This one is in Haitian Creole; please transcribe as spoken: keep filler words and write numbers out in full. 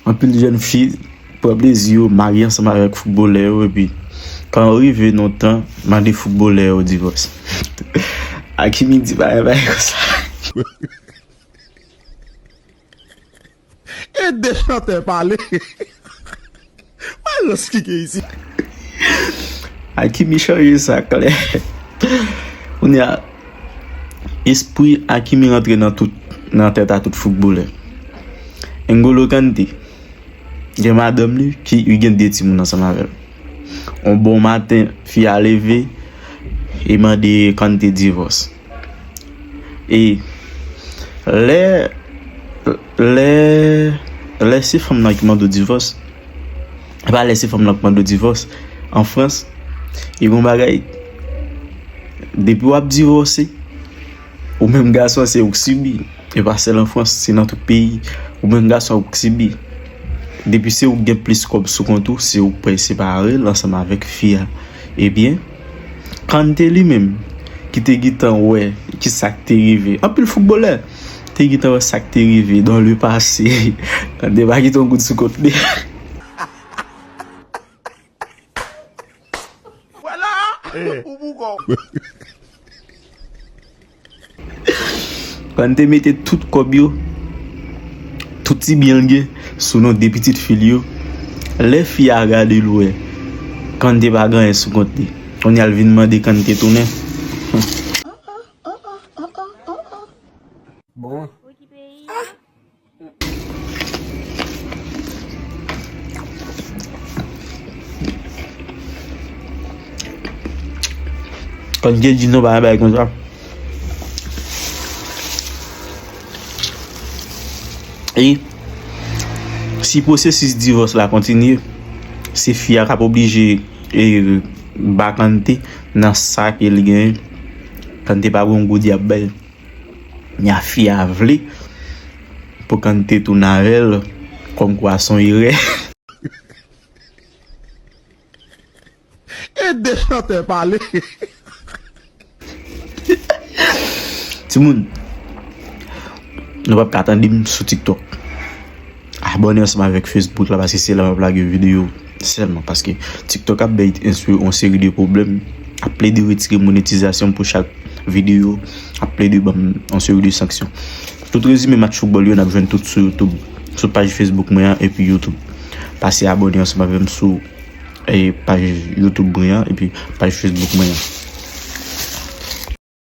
Anpil jèn fi pran plezi yo marye ansanm avèk foutbolè yo, epi kan yo rive nan tan, mande foutbolè yo divòs. Akimi di bagay bagay konsa. E de chantè pale. Mwen rans ki gen isi. Akimi chanje sa klè. Kounye a, espri Akimi rantre nan tout, nan tèt a tout foutbolè. N'Golo Kanté gen madanm li ki li gen de timoun ansanm avè l. On bon maten, fi a leve e mande Kanté divòs. E lè lè lè se fanm nan ki mande w divòs, e pa lè se fanm nan ki mande w divòs, an Frans, e gon bagay, depi w ap divòse, ou menm gason se ou k sibi. E pa sèl an Frans, se nan tout peyi. Ou menm gason ou k sibi. Depi se ou k gen plis kòb sou kont ou, se ou k pral separe l ansanm avèk fi a. Ebyen, Kanté li menm, ki te gentan wè ki sa k te rive. Anpil foutbolè te gentan wè sa k te rive dans le passé. Kanté pa kite yon goud sou kont li. Wè la, ou boukò. Kanté mete tout kòb yo, tout ti byen l gen sou non de pitit fi l yo. Lè fi a gade l wè Kanté pa gen anyen sou kont li. Kounye a l vin mande Kanté tounen. Bon. Kanté di non pa yon bagay konsa. E si pwosesis divòs la kontinye, se fi a k ap oblije e, ba Kanté nan sa ke li genyen. Kanté pa gon goud y ap bay. Nya fi a vle pou Kanté tounen avè l kòmkwa se yon erè. E de chantè pale. Timoun, nou p ap ka tande m sou TikTok. Abòne ansanm avèk Facebook la, paske se la m ap lage videyo sèlman. Paske TikTok ap bay yon seri de pwoblèm, ap plede retire monetizasyon pou chak videyo, ap plede ban m yon seri de sanksyon. Tout rezime match foutbòl yo, n ap jwenn tout sou YouTube, sou paj Facebook mwen an epi YouTube. Pase abòne ansanm avè m sou e paj YouTube mwen an epi paj Facebook mwen an.